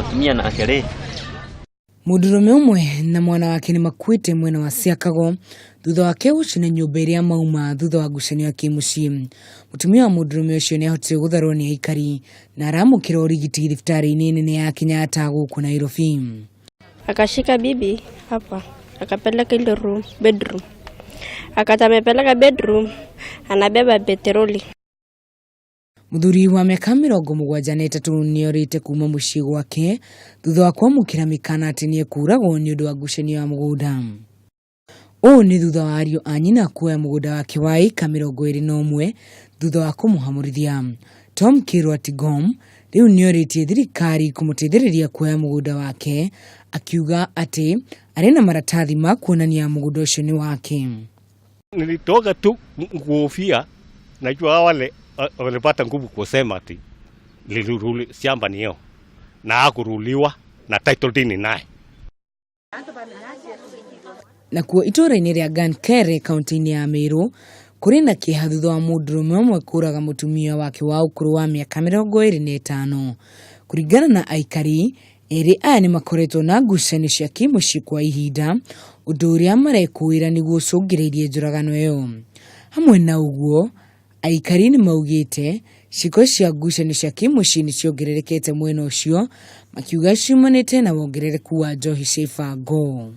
Mũtumia nake rĩ? Mũndũrũme ũmwe na mwana wake nĩ makuĩte mwena wa Siakago thutha wake gũcina nyũmba ĩrĩa mauma thutha wa ngucanio ya kĩmũciĩ. Mũtumia wa mũndũrũme ũcio nĩ ahotire gũtharwo nĩ aikari na aramũkĩra ũrigiti thibitarĩ-inĩ nene ya Kenyatta gũkũ Nairobi. Akashika bibi hapa akapeleka ile room bedroom, akati amepeleka bedroom, anabeba petroli. Mũthuri wa mĩaka 73 nĩorĩte kuma mũciĩ gwake thutha wa kwamũkĩra mĩkana atĩ nĩekũragwo nĩ ũndũ wa ngucanio ya mũgũnda. Ũũ nĩ thutha wa ariũ a nyina kuoya mũgũnda wake wa ĩka 21 thutha wa kũmũhamũrithia. Tom Kirwa Tigom rĩu nĩorĩtie thirikari kũmũteithĩrĩria kuoya mũgũnda wake akiuga atĩ arĩ na maratathi ma kuonania mũgũnda ũcio nĩ wake. Nilitoka tu kuhofia, najua wale walipata nguvu kusema ati liliruli shamba ni yao na hakuruliwa na title deed ni naye. Nakuo itũũra-inĩ rĩa Gankere kaunti-inĩ ya Meru kũrĩ na kĩeha thutha wa mũndũrũme ũmwe kũraga mũtumia wake wa ũkũrũ wa mĩaka 25. Kũringana na aikari, erĩ aya nĩ makoretwo na ngucanio cia kĩmũciĩ kwa ihinda, ũndũ ũrĩa marekũĩra nĩguo ũcũngĩrĩirie njũragano ĩyo. Hamwe na ũguo, aikari nĩ maugĩte ciĩko cia ngucanio cia kĩmũciĩ nĩ ciongererekete mwena ũcio, makiuga ciumanĩte na wongerereku wa njohi cia ibango.